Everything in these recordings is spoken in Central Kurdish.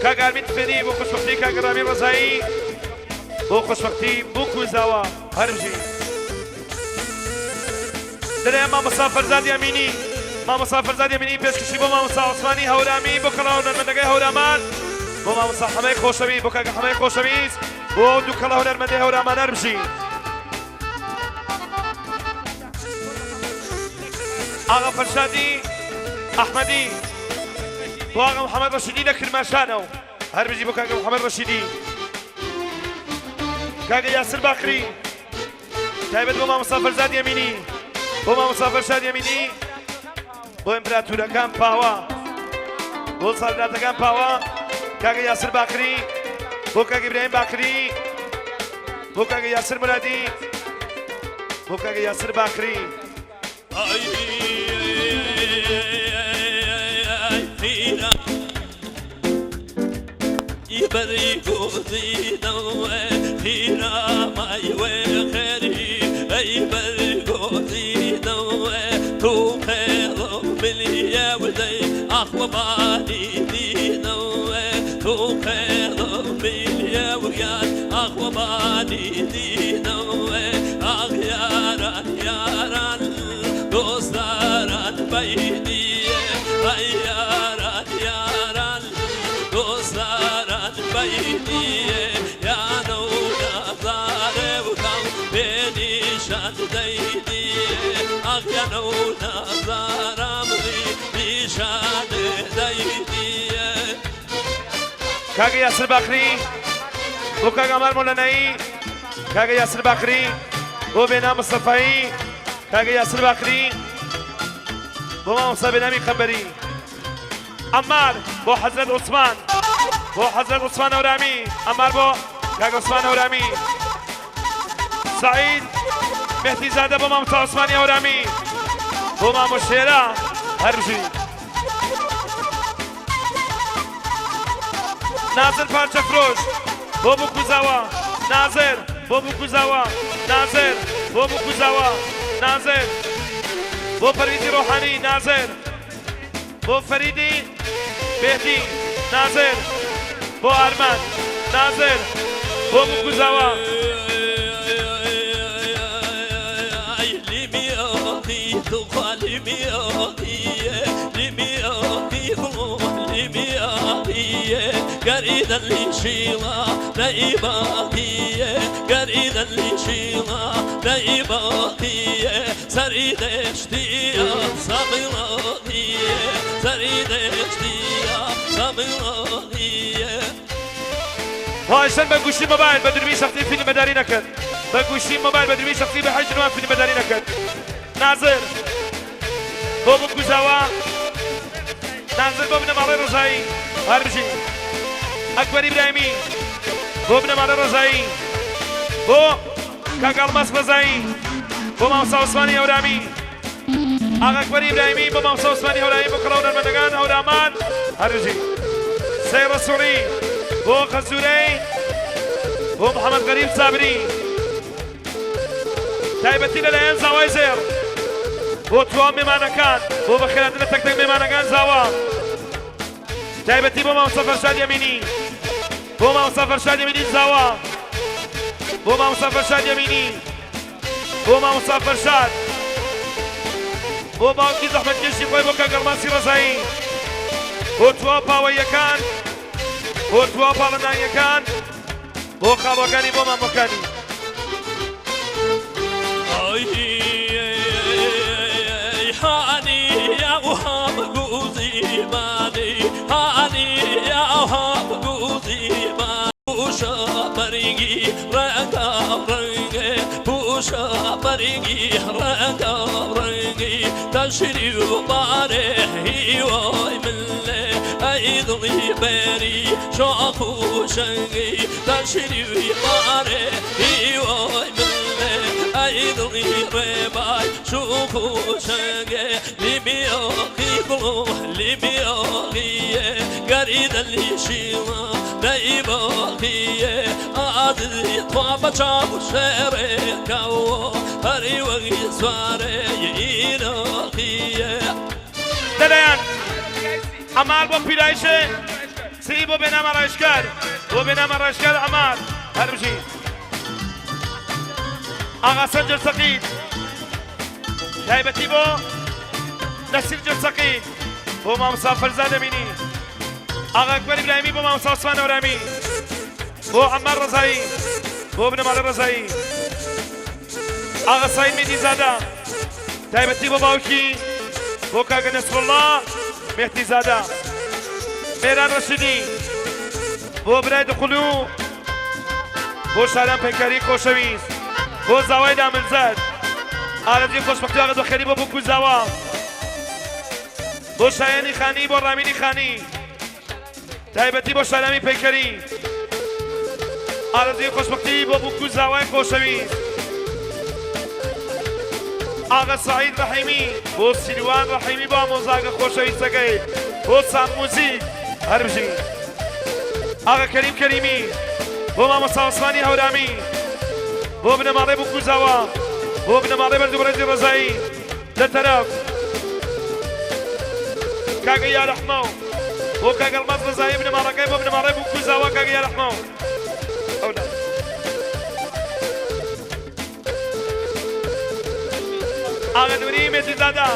کاک ئارمین حوسێنی بۆ خۆشبەختی کاک ڕامی ڕەزایی بۆ خۆشبەختی بووک و زاوا هەربژی لەلایەن مامۆستا فەرزادی ئەمینی مامۆستا فەرزادی ئەمینی پێشکەشی بۆ مامۆستا عوسمانی هەورامی بۆ کەڵا هونەرمەندەکەی هەورامان بۆ مامۆستا حەمەی خۆشەوی بۆ کاکە حەمەی خۆشەویست بۆ دوو کەڵە هونەرمەندەی هەورامان هەربژی. ئاغا فەرشادی ئەحمەدی بۆ ئاغا محەممەد ڕەشیدی لە کرماشانەوە هەر بژی بۆ کاکە محەممەد ڕەشیدی کاکە یاسر باقری تایبەت بۆ مامۆستا فەرزاد یەمینی بۆ مامۆستا فەرشاد یەمینی بۆ ئیمپراتورەکان پاوە بۆ ساداتەکان پاوە کاکە یاسر باقری بۆ کاکە ئیبراهیم باقری بۆ کاکە یاسر مرادی بۆ کاکە یاسر باقری. کاکە یاسر باقری بۆ کاک ئامار مۆلەنایی کاکە یاسر باقری بۆ بێنا مستەفایی کاکە یاسر باقری بۆ مامۆستا بێنامی قەمبەری عەمار بۆ حەزرەت عوسمان بۆ حەزرەت عوسمان هەورامی عەمار بۆ کاک عوسمان هەورامی سعید مهدی زادە بۆ مامۆستا عوسمانی هەورامی بۆ مامۆ شێرا هەربژی نازر پارچە فرۆش بۆ بکوزاوە نازر بۆ بکوزاوە نازر بۆ بکوزاوە نازر بۆ پەرویزی ڕۆحانی نازر بۆ فەریدی بێهدی نازر بۆ ئارمان نازر بۆ بکوزاوە. وایسن بە گوشی مۆبایل بە دوربین شخصی فیلم بەداری نەکەن بە گوشی مۆبایل بە دوربین شخصی بە حەج نوان فیلم بەداری نەکەن نازر بۆ بکوژاوە نازر بۆ بنەماڵەی ڕزایی هەربژی ئەکبەری براهیمی بۆ بنەماڵەی ڕزایی بۆ کاک ئەڵماس ڕەزایی بۆ مامۆستا عوسمانی هەورامی ئاغا ئەکبەری ئیبراهیمی بۆ مامۆستا عوسمانی هەورامی بۆ کەڵا هونەرمەندەکان هەورامان هەربژی سەی ڕەسوڵی بۆ خەزورەی بۆ محەممەد غەریب سابری تایبەتی لەلایەن زاوای زێڕ بۆ تواو مێمانەکان بۆ بەخێراتن لە تەک تەک مێمانەکان زاوا تایبەتی بۆ مامۆستا فەرشاد یەمینی بۆ مامۆستا فەرشاد یەمینی زاوا بۆ مامۆستا فەرشاد یەمینی بۆ مامۆستا فەرشاد بۆ باوکی زەحمەتکێشی خۆی بۆ کاک ئەڵماسی ڕەزایی بۆ تواو پاوەییەکان بۆ تواو پاڵەدانیەکان بۆ خاڵۆکانی بۆ مامۆکانی. دڵی ڕێبای شوخ و شەنگێ لیبیۆخی گوڵ لیبیۆخیێ گەری دەلی شیوە دەیبۆخیێ ئازیزی توا بە چاو شێرێکەوە هەری وەگی سوارێ ئینۆخیێ. دەلایەن عەمار بۆ پیرایشێ سی بۆ بێنامە ڕایشکار بۆ بێنامە ڕایشکار عەمار هەر بژی ئاغا سەنجەر سەقین تایبەتی بۆ نەسیر جەرسەقین بۆ مامۆستا فەرزاد ئەمینی ئاغا ئەکبەر ئیبراهیمی بۆ مامۆستا عوسمان ئەورامی بۆ عەمار ڕەزایی بۆ بنەماڵە ڕەزایی ئاغا سعید مێدیزادە تایبەتی بۆ باوکی بۆ کاکە نەسروڵڵا مێهدیزادە مێران ڕەشیدی بۆ برای دقلو بۆ شاران پەیکەری خۆشەویست بۆ زاوای دامنزەر ئارەزوی خۆشبەختی ئاغە دۆخێری بۆ بوک و زاوا بۆ شایەنی خانی بۆ ڕامینی خانی تایبەتی بۆ شارامی پەیکەری ئارەزوی خۆشبەختی بۆ بوک و زاوای خۆشەویست ئاغە سعید ڕەحیمی بۆ سیروان ڕەحیمی بۆ ئامۆزاگە خۆشەویستەکەی بۆ سام موزیک هەربژی ئاغا کەریم کەریمی بۆ مامۆستا عوسمانی هەورامی بۆ بنەماڵەی بوکوزاوا بۆ بنەماڵەی بەرز و بەڕێزی ڕەزایی لە تەرەف کاکە یارەحمەو بۆ کاک ئەڵماس ڕەزایی بنەماڵەکەی بۆ بنەماڵەی بوکوزاوا کاکە یارەحمەو ئەولا ئاغا نوری مێتیزادە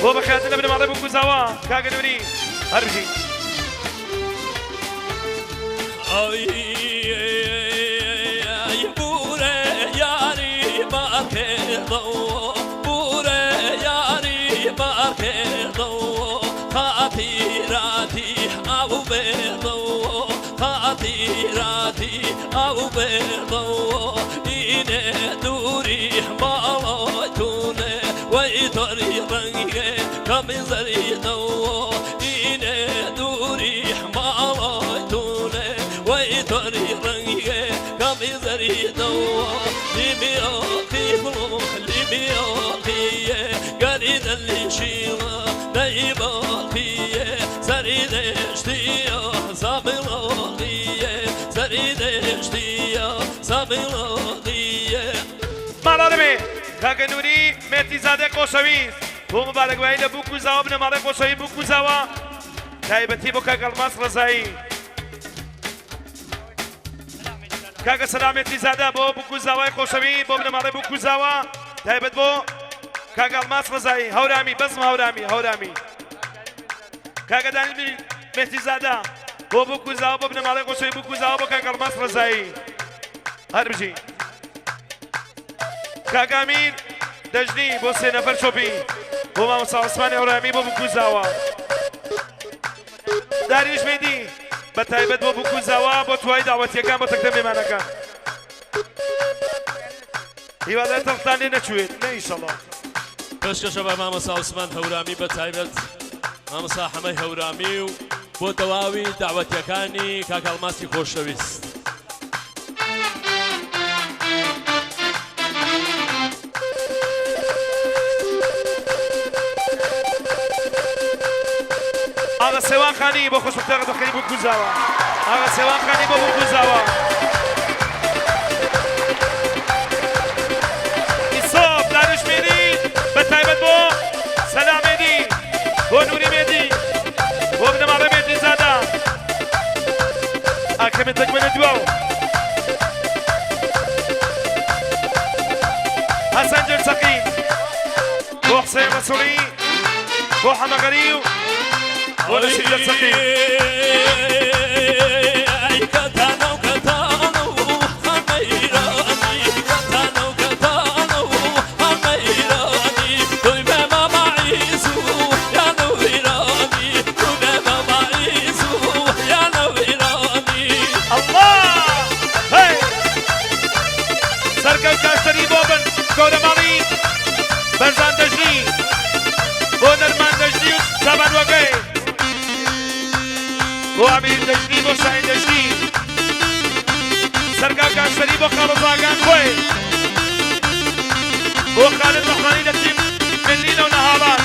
بۆ بەخێرهاتن لە بنەماڵەی بوکوزاوا کاکە نوری هەر بژی. ماڵانمێ کاکە نوری مێتی زادەی خۆشەویست بۆ مبارەکبایی لە بووک و زاوا بنەماڵەی خۆشەوی بووک و زاوا تایبەتی بۆ کاک ئەڵماس ڕەزایی کاکە سەلامێتی زادە بۆ بووک و زاوای خۆشەوی بۆ بنەماڵەی بووک و زاوا تایبەت بۆ کاک ئەڵماس ڕەزایی هەورامی بەزم هەورامی هەورامی کاکە دانیل مێتی زادە بۆ بووک و زاوا بۆ بنەماڵەی خۆشەوی بووک و زاوا بۆ کاک ئەڵماس ڕەزایی هەر بژی کاک ئامیر دەژنی بۆ سێ نەفەر چۆپی بۆ مامۆستا عوسمانی هەورامی بۆ بووک و زاوا داریوش مێدی بە تایبەت بۆ بووک و زاوا بۆ توای داوەتیەکان بۆ تەکتە مێمانەکان هیوادار تەڵتان لێ نەچوێت نە ئیشەڵا. پێشکەشە بە مامۆستا عوسمان هەورامی بە تایبەت مامۆستا حەمەی هەورامی و بۆ تەواوی داوەتیەکانی کاک ئەڵماسی خۆشەویست. ئاغا سێوان خانی بۆ خۆشبەختیاغە بەخێری بوو کوزاوە ئاغا سێوان خانی بۆ بوو کوزاوە ئیسۆپ دانش مێری بە تایبەت بۆ سەلام مێدی بۆ نوری مێدی بۆ بنەماڵەی مێدی زادە ئاکەمێ دەگمەنە دواو حەسەن جەرسەقی بۆ حسێن ڕەسوڵی بۆ حەمە غەریو بۆ نەسیر جەرسەقی. ئەڵڵا هەی سەرکەوت کاشتەری بۆ بن گەورە ماڵی بەرزان دەژنی بۆ نەرمان دەژنی و چابانوەکەی بۆ ئەمیر دەژنی بۆ شاهین دەژنی سەرکەوت کاشتەری بۆ خاڵۆزاکان خۆی. بۆ خالد ڕەحمانی لە تیم ملی لەو نەهاڵان.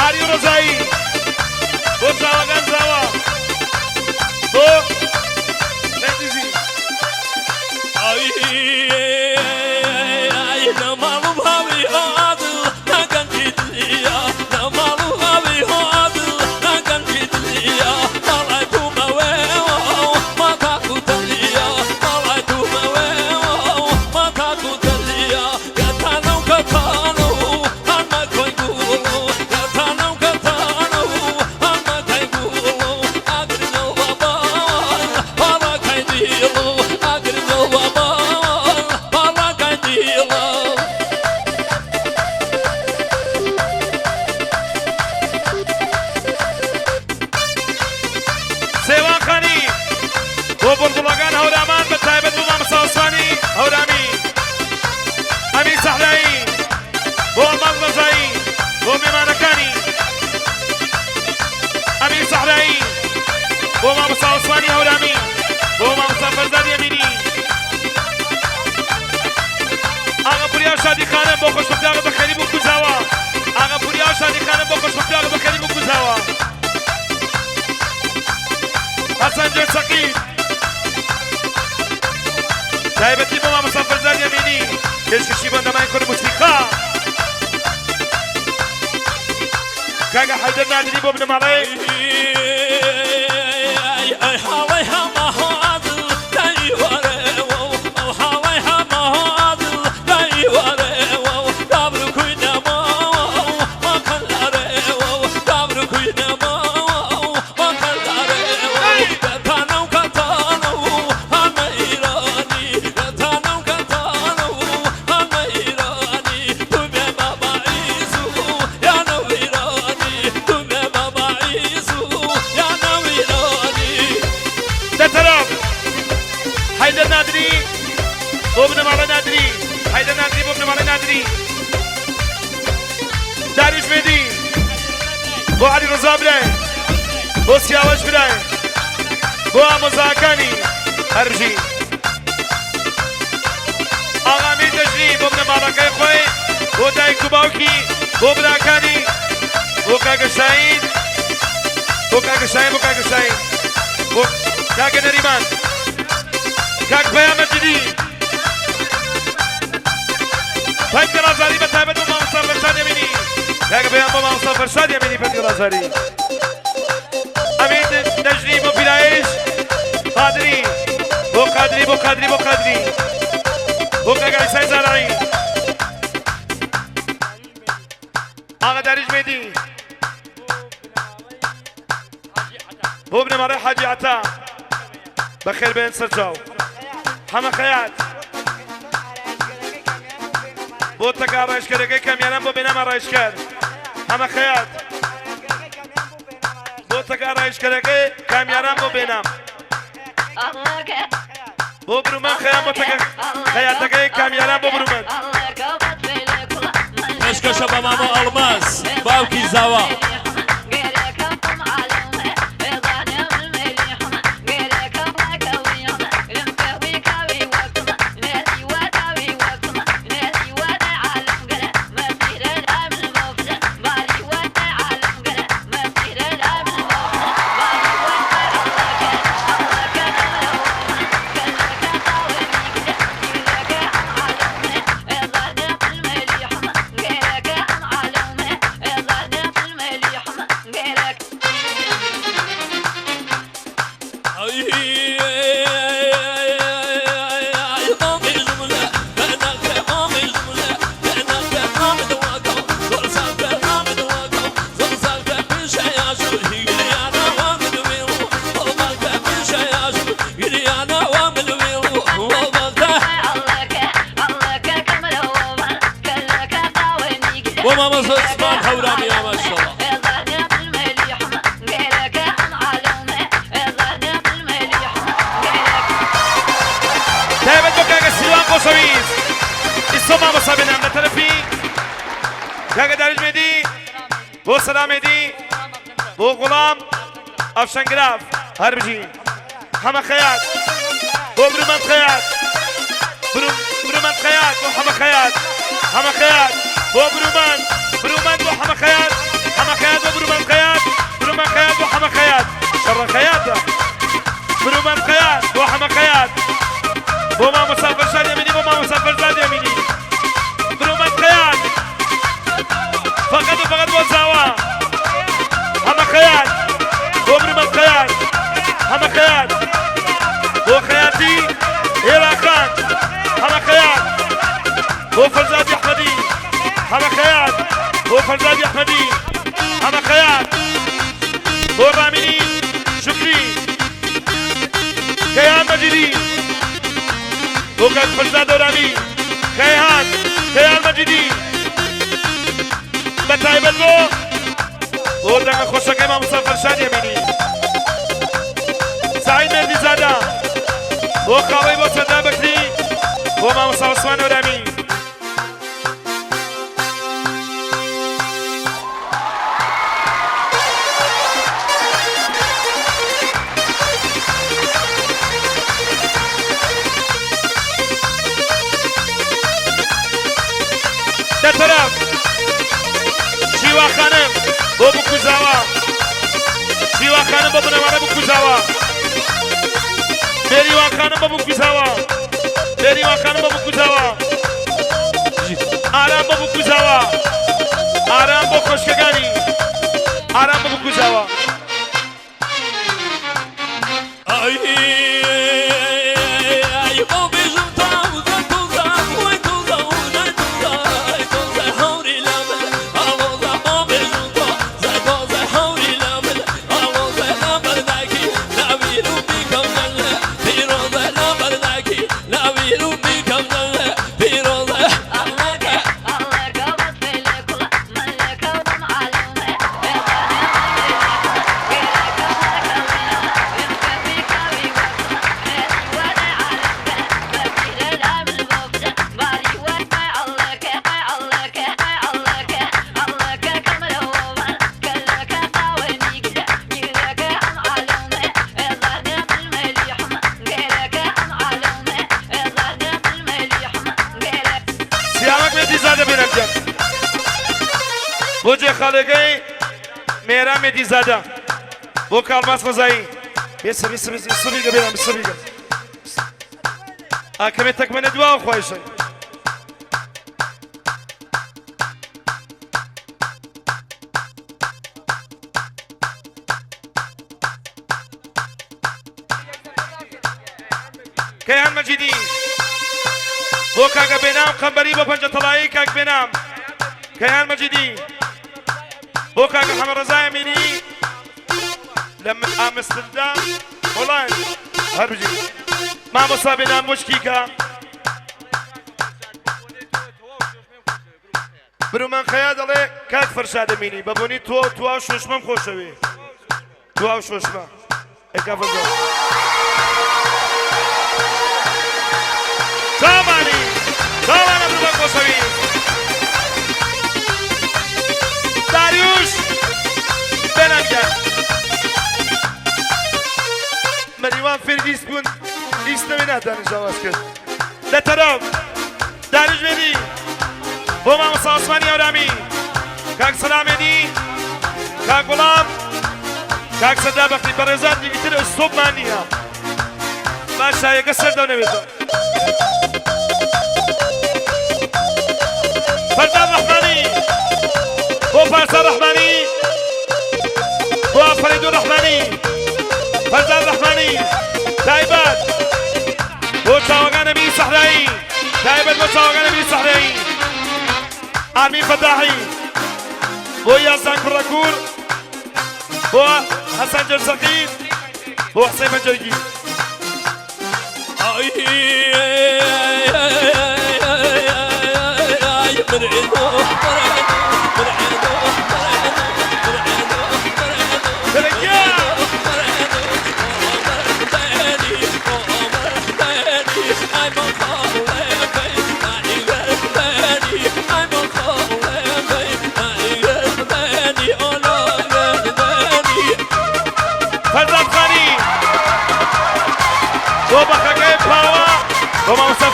ئاری ڕەزایی بۆ زاواگان زاوا بۆ مەجلیسی. ئای لە ماڵ و هاوی عادل ناگەنجی دنیا لە ماڵ و هاوی عادل ناگەنجی دنیا ماڵای بوومەوێەوە ما تاکو تەنیا ماڵای بوومەوێەوە ما تاکو تەنیا کەتانە و کەتانە و هەمە کۆی گوڵ کەتانە و کەتانە و هەمە کەی گوڵ ئاگر نەوە باڵاکەی دیڵ ئاگر نەوە باڵاکەی دیڵ. سێوان خانی بۆ بوڵبوڵەکان هەورامان بە تایبەت بۆ مامۆستا عوسمانی هەورامی، ئەمیر سەحرایی بۆ ئەڵماس ڕەزایی بۆ مێمانەکانی، ئەمیر سەحرایی بۆ مامۆستا عوسمانی هەورامی بۆ مامۆستا فەرزادی ئەمینی، ئاغا پوریا شادی خانم بۆ خۆشبەختیاغە بە خەریب و کوزاوە، ئاغا پوریا شادی خانم بۆ خۆشبەختیاغە بە خەریب و کوزاوە، حەسەن جێسەقی تایبەتی بۆ مامۆستا فەرزاد یەمینی پێشکەشی بۆ نەمای کورد موسیقا، کاکە حەیدەر نادری بۆ بنەماڵەی. ئەی حاڵی هەمە عادل دایوارێەوە ئەو حاڵی هەمە عادل دایوارێەوە دابر کوی نەماوە ما کەلارێەوە دابر کوی نەماوە ما کەلارێەوە کەتانە و کەتانە و هەمە ئیرانی کەتانە و کەتانە و هەمە ئیرانی دومێ بابا عیزو یانە ویرانی دومێ بابا عیزو یانە ویرانی. لە تەرەف حەیدەر نادری بۆ بنەماڵەی نادری، حەیدەر نادری بۆ بنەماڵەی نادری، داریوش مێدی بۆ عەلی ڕەزا برای، بۆ سیاوەش برای، بۆ ئامۆزاکانی هەربژی، ئاغا میر دەژنی بۆ بنەماڵەکەی خۆی، بۆ دایک و باوکی، بۆ براکانی، بۆ کاکە شاهین، بۆ کاکە شاهین، بۆ کاکە شاهین، بۆ کاکە نەریمان، کاک پەیام مەجیدی، پەندی ڕازاری بە تایبەت بۆ مامۆستا فەرشاد ئەمینی، کاکە پەیام بۆ مامۆستا فەرشاد ئەمینی پەندی ڕازاری، ئەمین نەژنی بۆ پیرایش قادری، بۆ قادری، بۆ قادری، بۆ قادری، بۆ کاکە عیسای زارعی، ئاغا داریش مێدی بۆ بنەماڵەی حاجی عەتا بەخێر بێن سەرچاو، حەمە خەیات بۆ تەکا ڕایشکەرەکەی کامیاران بۆ بێنامە ڕایشکەر، حەمە خەیات بۆ تەکا ڕایشکەرەکەی کامیاران بۆ بێنام، بۆ برومەند خەیام بۆ تەکە خەیاتەکەی کامیاران بۆ برومەند. پێشکەشە بە مامۆ ئەڵماس باوکی زاوا. بۆ مامۆستا عوسمان هەورامی ئاماشەڵا. تایبەت بۆ کاکە سیروان خۆشەویست ئیسۆ مامۆستا بێنام لە تەرەفی کاکە داریش مێدی بۆ سەلام مێدی بۆ غوڵام ئەفشەنگراف هەربژی حەمە خەیات. بۆ برومەند خەیات برومەند خەیات بۆ حەمە خەیات حەمە خەیات بۆ برومەند برومەند بۆ حەمە خەیات حەمە خەیات بۆ برومەند خەیات برومەند خەیات بۆ حەمە خەیات شەڕە خەیاتە برومەند خەیات بۆ حەمە خەیات بۆ مامۆستا فەرشاد ئەمینی بۆ مامۆستا فەرزاد ئەمینی برومەند خەیات فقط و فقط بۆ زاوا حەمە خەیات بۆ برومەند خەیات حەمە خەیات بۆ خەیاتی هێواخان حەمە خەیات بۆ فەرزادی ئەحمەدی حەمە خەیات بۆ فەرزادی ئەحمەدی حەمە خەیات بۆ ڕامینی شوکری کەیان مەجیدی بۆ کاک فەرزاد ئۆرامی کەیهان کەیان مەجیدی بە تایبەت بۆ بۆ دەنگە خۆشەکەی مامۆستا فەرشاد یەمینی سعید مێردیزادە بۆ خاوەی بۆ سەردا بەکری بۆ مامۆستا عوسمان ئۆرامی. لە تەرەف شیوا خانم بۆ بکوزاوە شیوا خانم بۆ بنەماڵە بکوزاوە بێریوان خانم بۆ بکوزاوە بێریوان خانم بۆ بکوزاوە ئارام بۆ بکوزاوە ئارام بۆ خۆشکەکانی ئارام بۆ بکوزاوە. سیامەک مێدیزادە بێنەم گیان بۆ جێخاڵەکەی مێران مێدیزادە بۆ کاڵماس ڕەزایی بێسە بێسە بێسە سڕیگە بێنام سڕیگە ئاکەمێ تەکمەنە دواوە خۆشە. کەیان مەجیدی بۆ کاکە بێنام قەمبەری بۆ پەنجە تەڵایی کاک بێنام کەیان مەجیدی بۆ کاکە حەمە ڕەزای ئەمینی لە ئامستردام هۆڵاند هەر بژی مامۆستا بێنام مشکیکە برومان خەیا دەڵێ کاک فەرشاد ئەمینی بە بۆنی تۆ تواو شۆشمەم خۆشەوێ تواو شۆشمە ئەی کاک فەرشاد چاوانی چاوانە برومان خۆشەوی داریوش بێنام گیان مەریوان فێری لیست بوون لیست نەوێ ناتانن ژاواز کرد لە تەرەف دانش بێدی بۆ مامۆستا عوسمانی هەورامی کاک سەلامێنی کاک وڵام کاک سەدا بەختی بەڕێزان دیگتر ئەستۆپمان نییە با شایەکە سەر دەونەوێتەوە فەردان ڕەحمانی بۆ پارسا ڕەحمانی بۆ فەریدون ڕەحمانی فەرزان ڕەحمانی تایبەت بۆ چاوەکان ئەمیر سەحرایی تایبەت بۆ چاوەکان ئەمیر سەحرایی ئارمین فەتاحی بۆ یاسان کوڕەکور بۆ حەسەن جەرسەقی بۆ حسێن مەجەرگی. فەرزاد خانی بۆ بەخەکەی.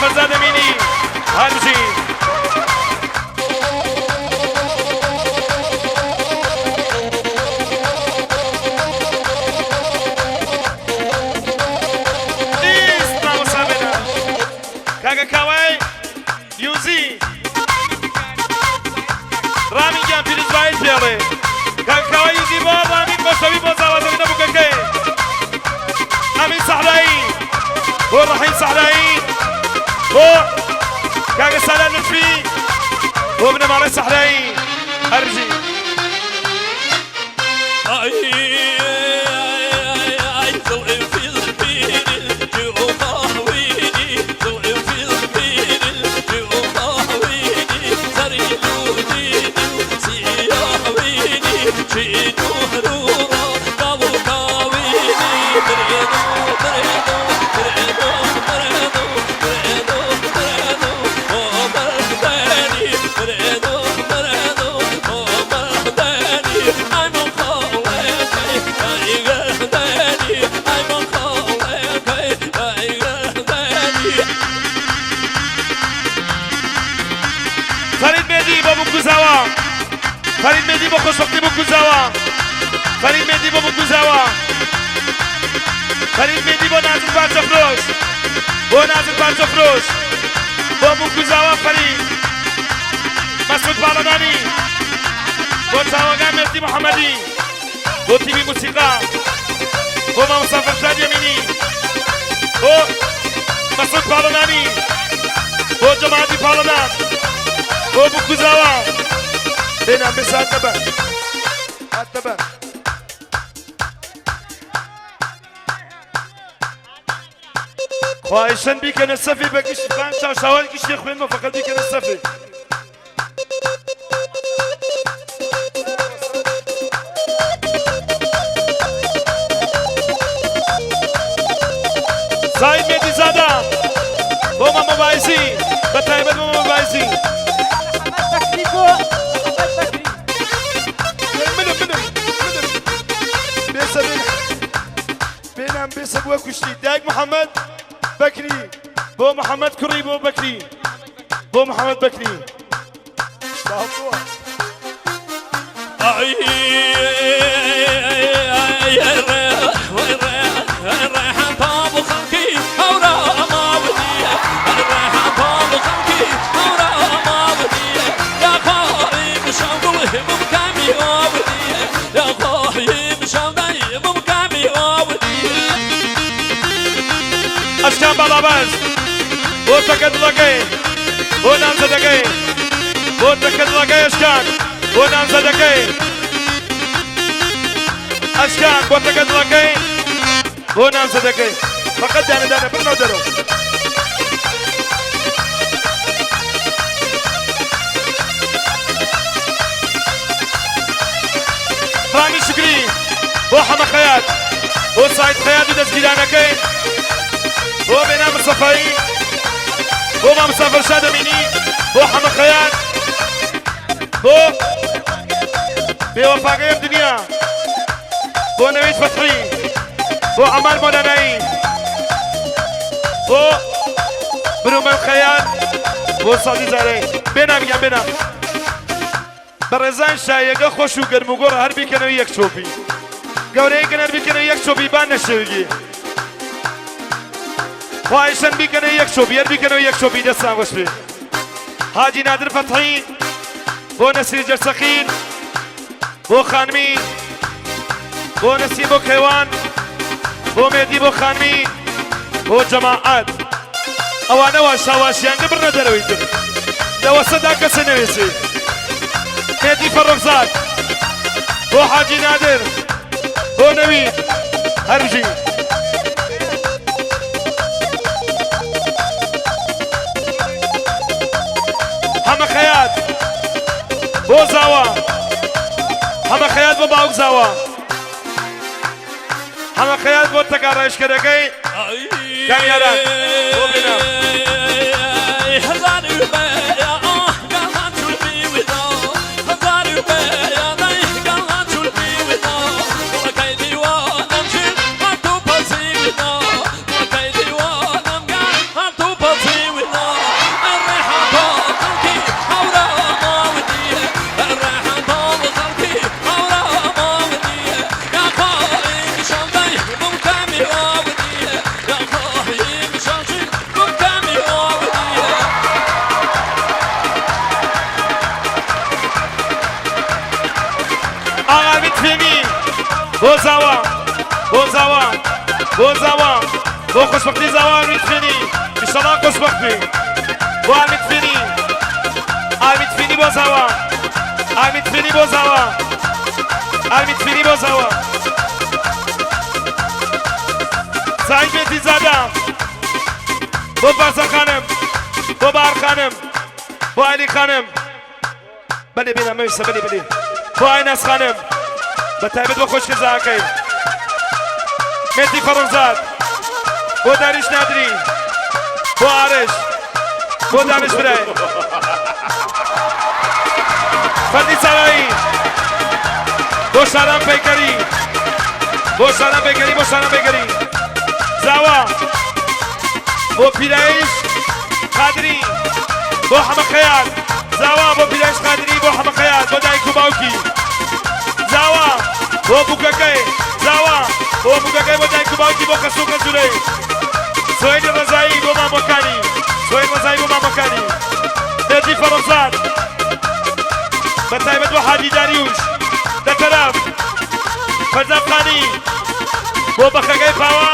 فەرزاد ئەمینی هەربژی. ئیست مامۆستا بێنە کاکە کاوای یوزی ڕامین گیان پیرۆزبایت پێڵێ کاکە کاوای یوزی بۆ ڕامین خۆشەوی بۆ زاوازەکە بووکەکەی ئەمین سەحرایی بۆ ڕەحیم سەحرایی بۆ کاکە سالار لوتفی بۆ بنەماڵەی سەحرایی هەربژی. فەرید مێدی بۆ بکوزاوە، فەرید مێدی بۆ خۆشبەختی بکوزاوە، فەرید مێدی بۆ بکوزاوە، فەرید مێدی بۆ نازر پارچە فرۆش، بۆ نازر پارچە فرۆش، بۆ بکوزاوە فەرید مەسعود پاڵەدانی، بۆ چاوەگان مێردی محەممەدی، بۆ تیمی موسیقا، بۆ مامۆستا فەرشاد یەمینی، بۆ مەسعود پاڵەدانی، بۆ جەماعەتی پاڵەدان، بۆ بکوزاوە. بێنام بێ سات نەبە هات نەبە. خواهشن بیکەنە سەفی بە گشت بان چاوشاوان گشتی خوێنمە فقط بیکەنە سەفی. سعید مێدیزادە بۆ مامە بایزی بە تایبەت بۆ مامە بایزی. منم منم منم بێسە بێنام بێسە بووە کوشتی دایک محەممەد بەکری بۆ محەممەد کوڕی بۆ بەکری بۆ محەممەد بەکری. ئەشکان باڵابەز بۆ تەکە دڵەکەی بۆ نامزەدەکەی بۆ تەکە دڵەکەی ئەشکان بۆ نامزەدەکەی ئەشکان بۆ تەکە دڵەکەی بۆ نامزەدەکەی فقط دانە دانە بڕنەوە دەرەوە. ڕامی شوکری بۆ حەمە خەیات بۆ سعید خەیات و دەستگیرانەکەی بۆ بێنام مستەفایی بۆ مامۆستا فەرشاد ئەمینی بۆ حەمە خەیات بۆ بێوەفاکەی ئەم دنیا بۆ نەوید فەتحی بۆ عەمار مۆلانایی بۆ برومەند خەیات بۆ سازی زارەی بێنام گیان بێنام. بەڕێزان شایەگە خۆش و گەرم و گۆڕە هەر بیکەنەوە یەک چۆپی گەورەیەکن هەر بیکەنەوە یەک چۆپی با نەشێوگی خواهشەن بیکەنە یەک چۆپی هەر بیکەنەوە یەک چۆپی دەستان خۆش بێ حاجی نادر فەتحی بۆ نەسری جەرسەقین بۆ خانمی بۆ نەسیم بۆ کەیوان بۆ مێدی بۆ خانمی بۆ جەماعەت ئەوانە وا شاواشیان ببرنە دەرەوەی تر لە وەسەدا کەسێ نەوێسێ مێدی فەڕۆخزاد بۆ حاجی نادر بۆ نەوید هەربژی. حەمە خەیات بۆ زاوا حەمە خەیات بۆ باوک زاوا حەمە خەیات بۆ تەکا ڕایشکەرەکەی کامیاران بۆ بێنام. بۆ زاوا بۆ زاوا بۆ زاوا بۆ خۆشبەختی زاوا ئامیت فینی ئیشەڵا خۆشبەخت بی بۆ ئامیت فینی ئامیت فینی بۆ زاوا ئامیت فینی بۆ زاوا ئامیت فینی بۆ زاوا سعید بێتی زادە بۆ فارسە خانم بۆ بار خانم بۆ عەلی خانم بەلێ بێنە مەویستە بەلێ بەلێ بۆ ئایناس خانم بە تایبەت بۆ خۆشکە زاکەی مێتی فەڕۆزاد بۆ داریش نادری بۆ ئارش بۆ دانش برای فەردی سارایی بۆ شاران پەیکەری بۆ شاران پەیکەری بۆ شاران پەیکەری زاوا بۆ پیرایش قادری بۆ حەمە خەیات زاوا بۆ پیرایش قادری بۆ حەمە خەیات بۆ دایک و باوکی زاوا بۆ بووکەکەی زاوا بۆ بووکەکەی بۆ دایک و باوکی بۆ کەس و کەسورەی سۆیلی ڕەزایی بۆ مامۆکانی سۆیل ڕەزایی بۆ مامۆکانی نەجی فەڕۆزاد بە تایبەت بۆ حاجی داریوش لە تەرەف فەرزاد خانی بۆ بەخەکەی پاوە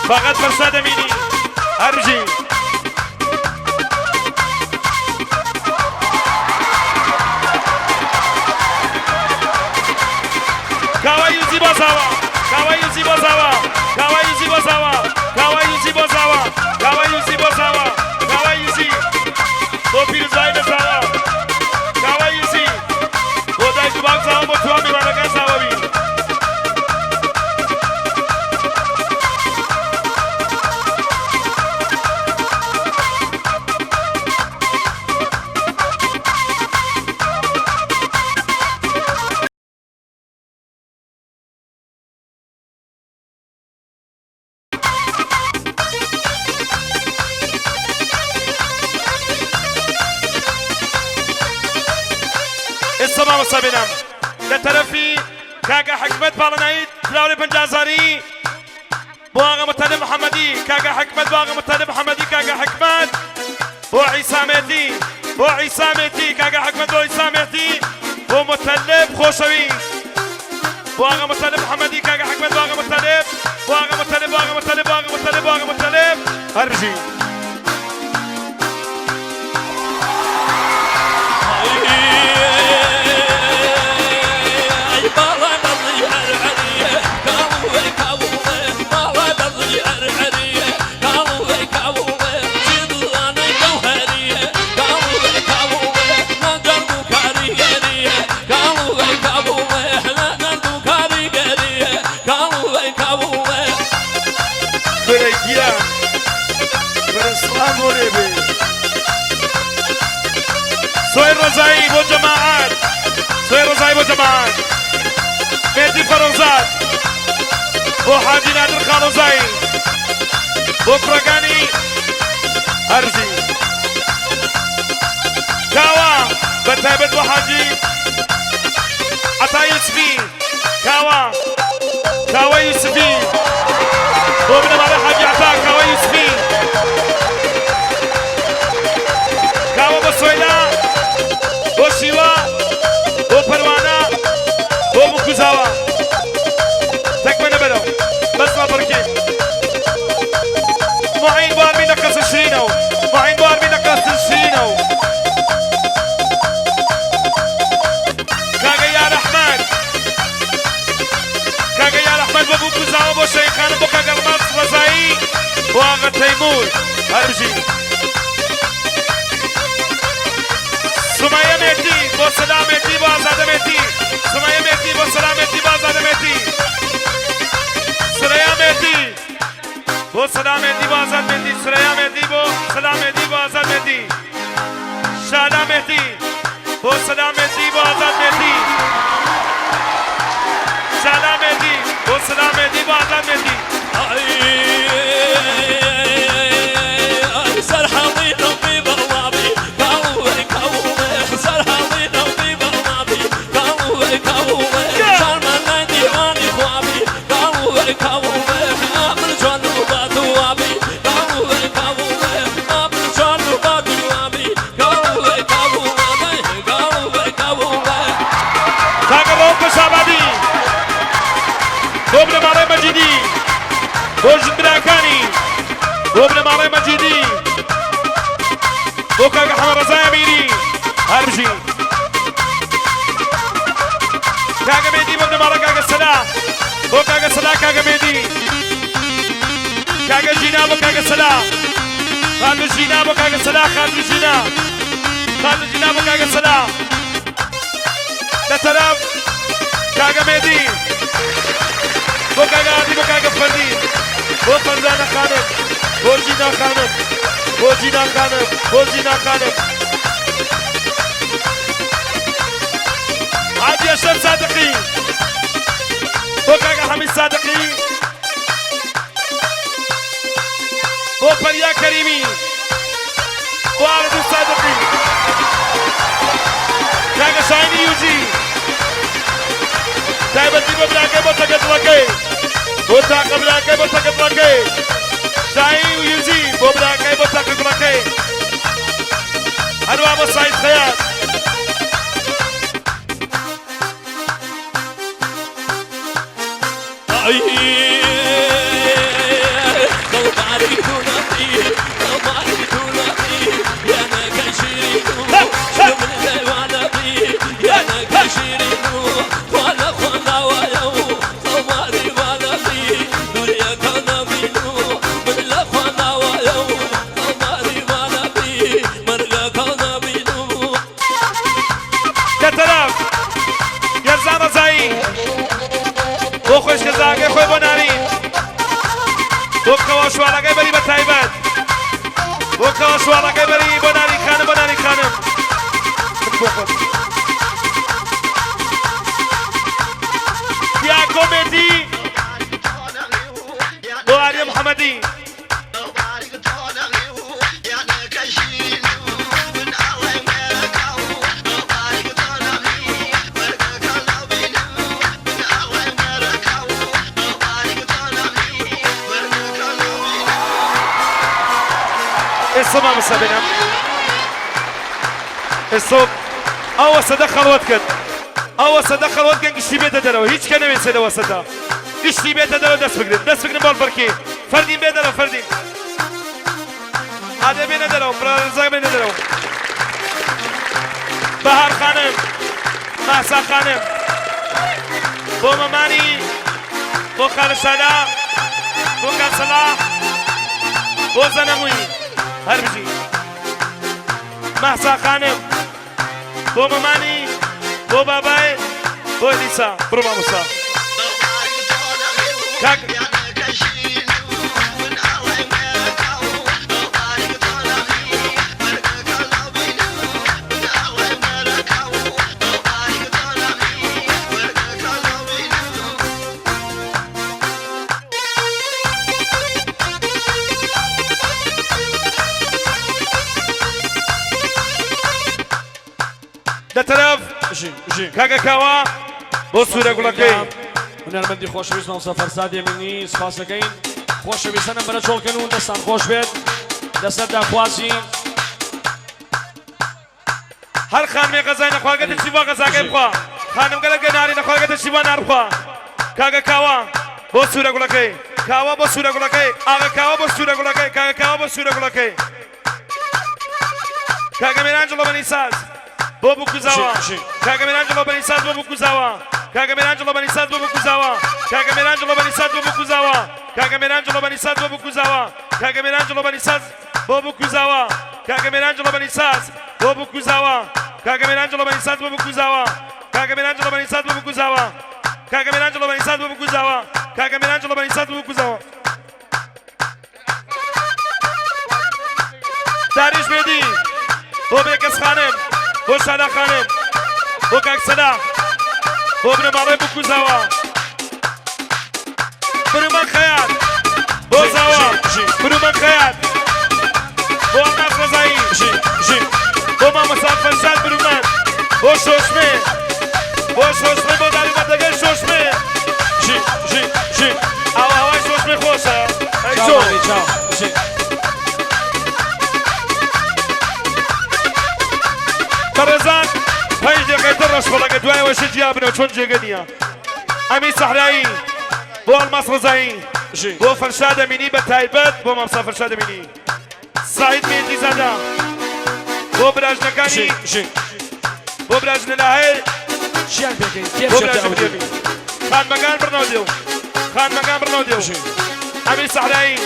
فقط فرسا دەمینی هەربژی. کاوە یوزی بۆزاوە کاوە یوزی بۆزاوە کاوە یوزی بۆزاوە کاوە یوزی بۆزاوە کاوە یوزی بۆزاوە کاوە یوزی بۆ پیرزای لە زاوە کاوە یوزی بۆ دایک و باوک زاوە بۆ توامی میوانەکان زاوەوی. ئێستا مامۆستا بێنام لە تەرەفی کاکە حکمت پاڵەنایی دراوێ پەنجازاری بۆ ئاغا متەلب محەممەدی کاکە حکمت بۆ ئاغا متەلب محەممەدی کاکە حکمت بۆ عیسامێتی بۆ عیسامێتی کاکە حکمت بۆ عیسامێتی بۆ متەلب خۆشەویست بۆ ئاغا متەلب محەممەدی کاکە حکمت بۆ ئاغا متەلب بۆ ئاغا متەلب بۆ ئاغا متەلب بۆ ئاغا متەلب بۆ ئاغا متەلب هەر بژی. کورە گیان کورە سڵام بۆ لێ بێ. سۆی ڕەزایی بۆ جەماعەت سۆی ڕەزایی بۆ جەماعەت مێردی فەڕۆزاد بۆ حاجی نادر خاڵۆزایی بۆ کوڕەکانی هەرزی کاوە بە تایبەت بۆ حاجی عەتا یوسفی کاوە کاوە یوسفی بۆ بنەماڵەی حاجی عەتا کاوە یوسفی کاوە بۆ سۆیلا بۆ شیوا بۆ پەروانە بۆ بکوزاوە تەکمە نەبەرەوە بەس ماپەڕکێ معین بۆ ئارمی لە قەسر شیرینەوە معین بۆ ئارمی لە قەسر شیرینەوە کاکە یار ئەحمەد کاکە یار ئەحمەد بۆ بوو کوزاوە بۆ شەهید خانم بۆ کاکە ڕماز ڕەزایی بۆ ئاغا تەیمور هەربژی سمایە مێتی بۆ سەلامێتی بۆ ئازادە مێتی سمایە مێتی بۆ سەلامێتی بۆ ئازادە مێتی سرەیا مێتی بۆ سەلامێتی بۆ ئازاد مێتی سرەیا مێتی بۆ سەلامێتی بۆ ئازاد مێتی شالا مێتی بۆ سەلامێتی بۆ ئازاد مێتی شالا مێتی بۆ سەلامێتی بۆ ئازاد مێتی. هەر بژی کاکە مێدی بۆ بنەماڵە کاکە سەلا بۆ کاکە سەلا کاکە مێدی کاکە ژینا بۆ کاکە سەلا خاتو ژینا بۆ کاکە سەلا خاتو ژینا خاتو ژینا بۆ کاکە سەلا لە تەرەف کاکە مێدی بۆ کاکە ئادی بۆ کاکە فەردی بۆ فەرزانە خانم بۆ ژینا خانم بۆ ژینا خانم بۆ ژینا خانم حاجی ئەشرەف سادقی بۆ کاکە حەمید سادقی بۆ پەریا کەریمی بۆ ئارەزوو سادقی کاکە شاهینی یوجی تایبەتی بۆ براکەی بۆ تەکە دڵەکەی بۆ تاقە براکەی بۆ تەکە دڵەکەی شاهین و یوجی بۆ براکەی بۆ تاقە گوڵەکەی هەروە بۆ سعید خەیات لە تەرەف یەرزان ڕەزایی بۆ خۆشکەزاکەی خۆی بۆ نارین بۆ کەوا شوانەکەی بەری بە تایبەت بۆ کەوا شوانەکەی بەری بۆ نارین خانم بۆ نارین خانم بۆ خۆت دیاکۆ مێدی بۆ ئاریە محەمەدی. ئێستا مامۆستا بێنام ئێستا ئەوە سەدە خەڵوەت کرد ئەوە سەدە خەڵوەت گەن گشتی بێتە دەرەوە هیچ کە نەوێت سێدەوە سەدە گشتی بێتە دەرەوە دەست بگرن دەست بگرن بۆڵ فەرکی فەردین بێ دەرەوە فەردین ئادێ بێنە دەرەوە برازا بێنە دەرەوە بەهار خانم ماسا خانم بۆ مەمانی بۆ خالە سالا بۆ کاسەلا بۆ زەنەمووی هەر بژی مەهسا خانم بۆ مەمانی بۆ بابای بۆ ئەلیسا بڕۆ مامۆستا کاک لە تەرەف کاکە کاوە بۆ سوورە گوڵەکەی. هونەرمەندی خۆشەویست مامۆستا فەرزاد ئەمینی سپاس دەکەین. خۆشەویستانم بەرە چۆڵکەن و دەستان خۆش بێت لەسەر داخوازی. هەر خانمێ غەزای نەخواگەتە چی بوا غەزاکەی بخوا خانم گەلە گە ناری نەخواگەتە چی بوا نار بخوا کاکە کاوە بۆ سوورە گوڵەکەی کاوە بۆ سوورە گوڵەکەی ئاغە کاوە بۆ سوورە گوڵەکەی کاکە کاوە بۆ سوورە گوڵەکەی کاکە مێران جڵۆ بەنی ساز بۆ بکوزاوە کاکە مێران جڵۆ بەنی ساز بۆ بکوزاوە کاکە مێران جڵۆ بەنی ساز بۆ بکوزاوە کاکە مێران جڵۆ بەنی ساز بۆ بکوزاوە کاکە مێران جڵۆ بەنی ساز بۆ بکوزاوە کاکە مێران جڵۆ بەنی ساز بۆ بکوزاوە کاکە مێران جڵۆ بەنی ساز بۆ بکوزاوە کاکە مێران جڵۆ بەنی ساز بۆ بکوزاوە کاکە مێران جڵۆ بەنی ساز بۆ بکوزاوە کاکە مێران جڵۆ بەنی ساز بۆ بکوزاوە کاکە مێران جڵۆ بەنی ساز بۆ بکوزاوە داریش بێدی بۆ بێکەس خانم بۆ شادا خانم بۆ کاک سەلا بۆ بنەماڵەی بکوزاوە برومان خەیات بۆ زاوا برومان خەیات بۆ ئەلماس ڕەزایی بۆ مامۆستا فەرشاد برومان بۆ شۆشمێ بۆ شۆشمێ بۆ داروبەردەکەی شۆشمێ ئاو هەوای شۆشمێ خۆشە ئەی چۆ بەڕێزان پێنج دقیقەی تر ڕەشبەڵەکە دوای ئەوەشە جیا بنەوە چۆن جێگە نییە ئەمیر سەحرایی بۆ ئەڵماس ڕەزایی بۆ فەرشاد ئەمینی بە تایبەت بۆ مامۆستا فەرشاد ئەمینی سعید مێردیزادە بۆ براژنەکانی. بۆ براژنە لاهێ چیان پێکەین کێ بۆ بچێتە براژن ئەو دیو؟ دێبی خانمەکان بڕنەوە دێو خانمەکان بڕنەوە دێو بژین. ئەمیر سەحرایی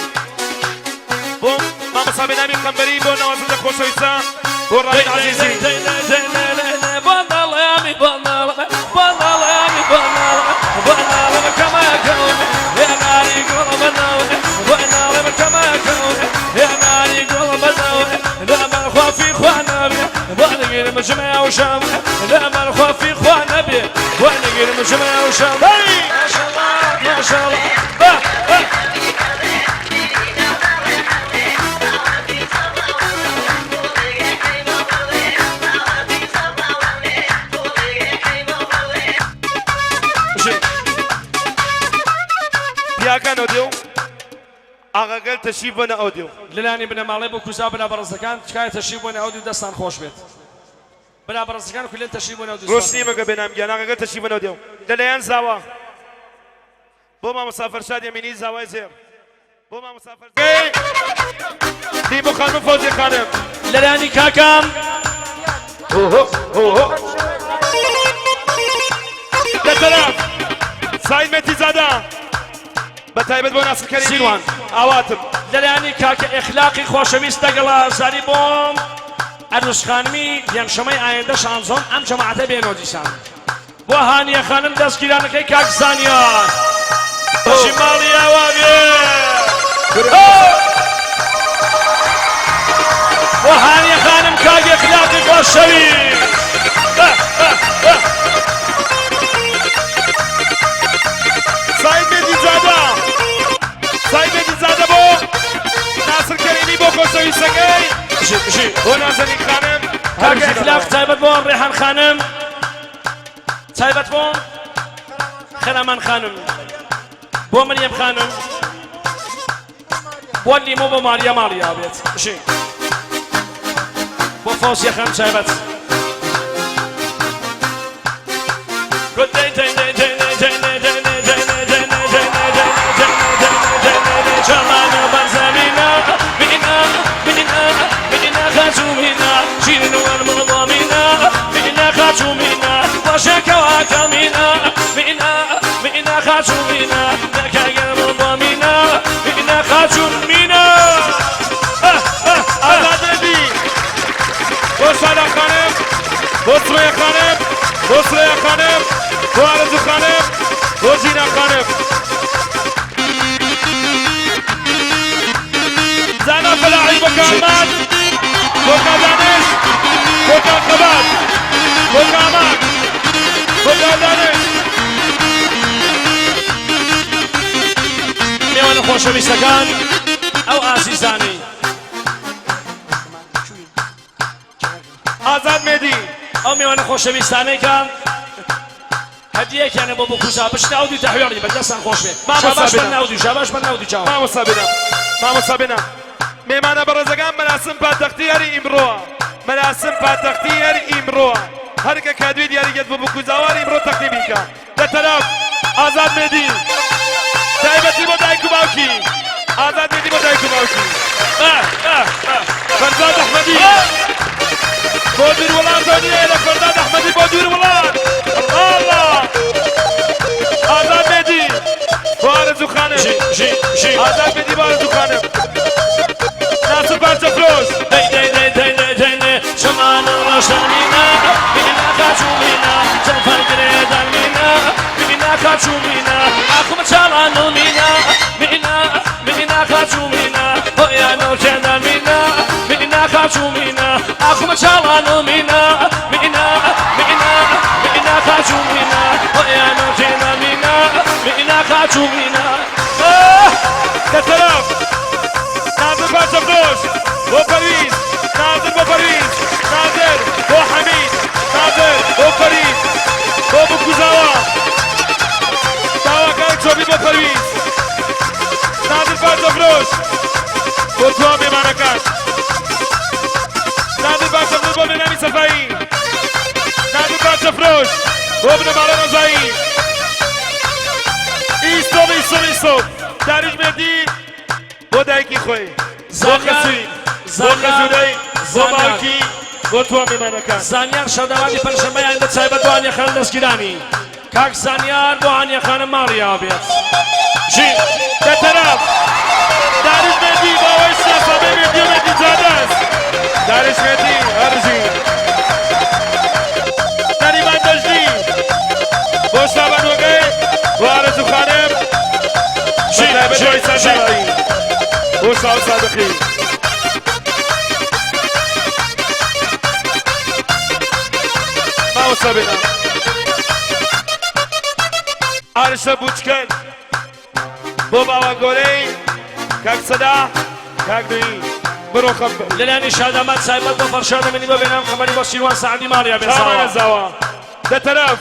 بۆ مامۆستا بێنامی قەمبەری بۆ نەوازندە خۆشەویستە بۆ ڕامین عەزیزی. پیاکان ئەودێو ئاغاگەل تەشریف بەنە ئەودێو. لەلانی بنەماڵەی بۆ کوزا برا بەڕێزەکان تکایە تەشریف بۆنە ئەودیو دەستان خۆش بێت برا بەڕێزەکان کولێن تەشریف بۆنە ئەودیو ڕۆشنی مەکە بێنام گیان ئاغاگەل تەشریف بەنە ئەودێو لەلایەن زاوا بۆ مامۆستا فەرشاد یەمینی زاوای زێڕ بۆ مامۆستا فەرشاد لیمۆ خانم و فەوزیە خانم. لەلانی کاکام. لە تەرەف سعید مێتیزادە بە تایبەت بۆ ناسر کەریمی سیروان. ئاواتم. لەلانی کاکە ئێخلاقی خۆشەویست لەگەڵ ئازاری بۆم ئەروس خانمی پێنجشەمەی ئایندە شانزۆن ئەم جەماعەتە بێنۆ دیسان بۆ هانیە خانم دەستگیرانەکەی کاک زانیار بەشی ماڵی ئاوا بێ بۆ هانیە خانم کاک ئێخلاقی خۆشەویست. سعید مێدیزادە سعید مێدیزادە بۆ ناسر کەریمی بۆ خۆشەویستەکەی بۆ نازەنین خانم. کاک ئێخلاق تایبەت بۆ ڕێحان خانم، تایبەت بۆ خەرامان خانم، بۆ مریەم خانم، بۆ لیمۆ، بۆ ماریا ماڵی ئاوێت بژی، بۆ فەوزیە خانم تایبەت. ئازاد مێدی بۆ سالا خانم، بۆ سرەیە خانم، بۆ سرەیە خانم، بۆ ئارەزوو خانم، بۆ ژینا خانم. زانا فەلاحی بۆ کامان، بۆ کادانش، بۆ کاخەبات، بۆ کامان، بۆ کادانش. میوانە خۆشەویستەکان، ئەو ئازیزانەی ئازاد مێدی، ئەو میوانە خۆشەویستانەی کە هەدیەکیانە بۆ بکوزا بچنە ئەو دوو تەحوێڵی بە دەستان خۆش بێ. مامۆستا شاباش بێنە. بەن ئەو دوو، شاباش بەن ئەو دوو چاوە. مامۆستا بێنە، مامۆستا بێنە. مێمانە بەڕێزەکان، مەراسم پاتەختی هەر ئیمڕۆ، مەراسم پاتەختی هەر ئیمڕۆ، هەرکە کادوی دیاریگەت بۆ بکوزاوار ئیمڕۆ تەقدیمی کە لە تەرەف ئازاد مێدی تایبەتی بۆ دایک و باوکی. ئازاد مێدی بۆ دایک و باوکی. فەرزاد ئەحمەدی بۆ دوور وڵات دۆنیە لە فەرزاد ئەحمەدی بۆ دوور وڵات. الله ئازاد مێدی بۆ ئارەزوو خانم. ژی ژی ژی. ئازاد مێدی بۆ ئارەزوو خانم. ناسر پارچە فرۆش. دەی دەی دەی دەی دەی دەی دەی چمانە ڕەشانینا بینا خاچومینا زڵفان گرێدان مینا بینا خاچومینا ئاخم چاڵان و مینا مینا مینا خاچومینا هۆیانۆ کێدان مینا مینا خاچومینا ئاخم چاڵان و مینا مینا مینا مینا خاچومینا هۆیانۆ کێدان مینا مینا خاچومینا. لە تەرەف نازر پارچە فرۆش بۆ پەرویز، نازر بۆ پەرویز، نازر بۆ حەمید، نازر بۆ فەرید، بۆ بکوزاوە داواکار چۆبی بۆ پەرویز. نازر پارچە فرۆش بۆ توا مێمانەکان. نازر پارچە فرۆش بۆ بێنامی سەفایی. نازر پارچە فرۆش بۆ بنەماڵە ڕەزایی. ئیستۆب ئیستۆب ئیستۆب. داریش مێدی بۆ دایکی خۆی، بۆ زانیار، خەسووی، بۆ زانیار، خەزوورەی، بۆ زانیار. باوکی. بۆ تۆ میمانەکان. زانیار شەردەوانی پەنجشەممەی ئایندە تایبەت بۆ هانیە خانم دەستگیرانی کاک زانیار بۆ هانیە خانم ماڵی ئاوا بێت. ژی دە تەرەف دارش مێدی باوەی سناسنامەی مێدی و مێدی زادەس دارش مێدی هەرژی نەریمان دەژنی بۆ شابانوەکەی بۆ ئارەزوو خانم ژی بەتایبەت ژی بۆ ئیسان ژی دارایی بۆ شاو سادقی. مامۆستا بێنام ئارشە بوچکەن بۆ باوە گۆرەی کاک سەدا کاک نوی بڕۆ خەم لەلایەنی شادامان تایبەت بۆ فەرشادە منی بۆ بێنام خەبەری بۆ سیروان سەعدی ماڵیا بێ چاوانە زاوا. زاوا دە تەرەف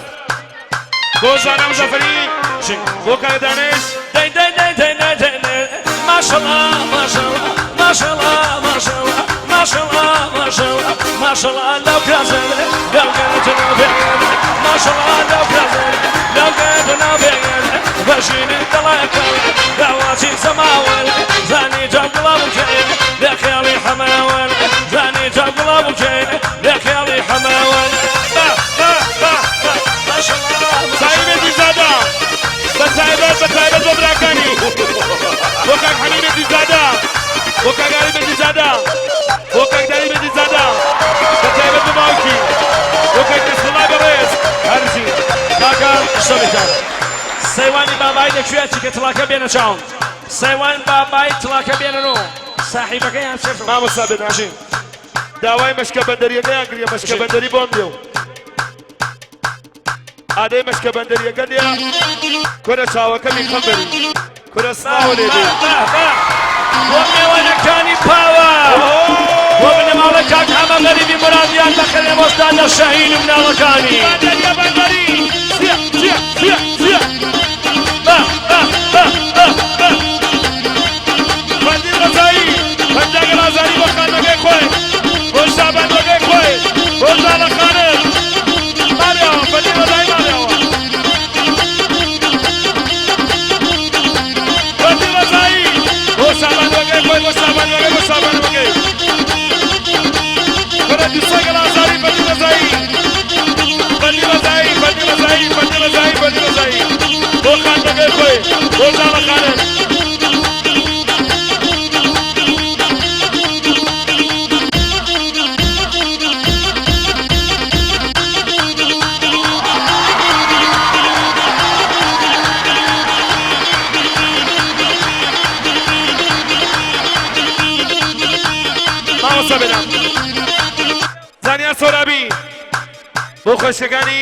بۆ زانا مزەفەری ژی بۆ کاک دانش دەی دەی دەی دەی دەی دەی دەی ماشەڵا ماشەڵا ماشەڵا ماشەڵا ماشەڵا ماشەڵا ماشەڵا لەو کراسەرێ لەو گەنجە ناو بێگەنێ ماشەڵا لەو کراسەرێ لەو گەنجە ناو بێگەنێ بەژینی دەڵێکەوێ داواچی سەماوەرێ زانی جاو گوڵاو بکەێ لە خێڵی حەماوەرێ زانی جاو گوڵاو بکەێ لە خێڵی حەماوەرێ با با با با ماشەڵا سایی مێدی زادە بە تایبەت بە تایبەت بۆ براکانی بۆ کاک حەمی مێدی زادە بۆ کاک عەلی مێدی زادە بۆ کاک داری مێدی زادە بە تایبەت بۆ باوکی بۆ کاک نەسروڵای بەڕێز هەرژی. کاکە شەڕیکان سەیوانی بابای لەکوێ چیکە تڵاکە بێنە چاوم سەیوان بابای تڵاکە بێنن و ساحیبەکەیان چێ مامۆستا بێناژین داوای مەشکە بەندەریەکەیان کردیە مەشکە بەندەری بۆم دێ و ئادەی مەشکە بەندەریەکە دێ کورە چاوەکەمی خەم بەری کورە سڵاوە لێ بێ. بۆ مێوانەکانی پاوە بۆ بنەماڵە کاک حەمە غەریبی مرادیان بەخێرێ بۆستان لە شەهین و مناڵەکانی. بەندەریە بەندەری سیە سیە سیە سیە با با با با با فەندی ڕەزایی پەنجاگە ڕازانی بۆ خانمەکەی خۆی بۆ شابانوەکەی خۆی بۆ ژاڵە خانم ماڵیەوە فەندی ڕەزایی ماڵیەوە فەندی ڕەزایی بۆ شابانوەکەی خۆی بۆ شابانوەکەی بۆ شابانوەکەی کوڕە دووسێ ڕازانی فەندی ڕەزایی فەندی ڕەزایی فەندی ڕەزایی فەندی ڕەزایی فەندی ڕەزایی بۆ خانمەکەی خۆی بۆ ژاڵە خانم. مامۆستا بێنام زانیار سۆرابی بۆ خۆشەکانی.